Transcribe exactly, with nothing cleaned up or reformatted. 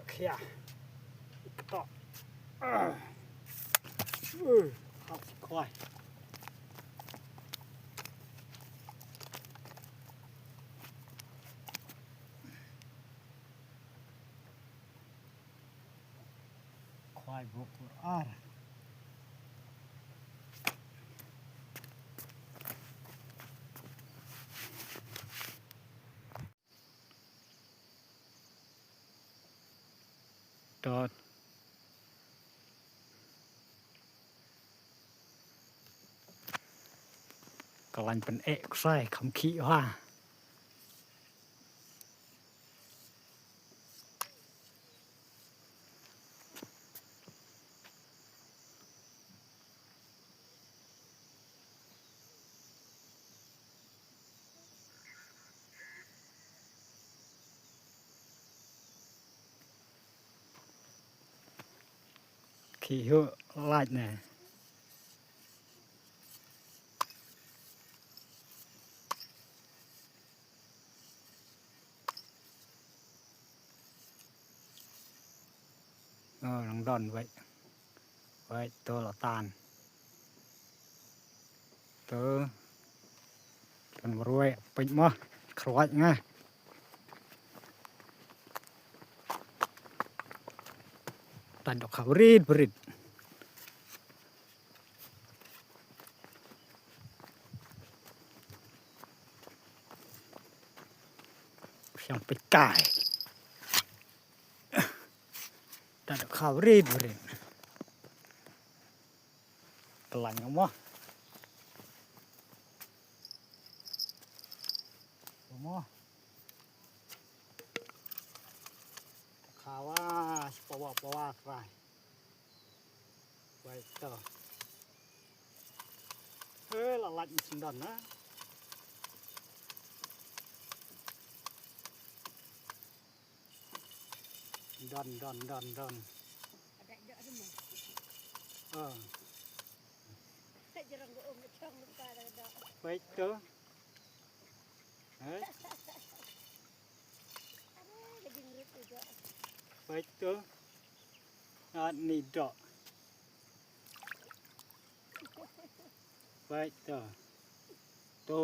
Khia. Kto. Ui, hap khwai. Khwai buk ar. Dot. Ka lain pyneh ksai kham khih ha. Khih hu lait ne. Ơ, nang don wei. Wei, to la tan. To. Kan ruai pek mah. Khruai nga. Tan dok kha brit brit. Siang pekai. Tan dok kha brit brit. Kelang mo. Mo. Khawa, pawa, pawa, krai. Baik to. Hei, lalat mesin don, ha? Don, don, don, don. Oh. Baik to. Hei. Baik to. At ni dok. Baik to. To.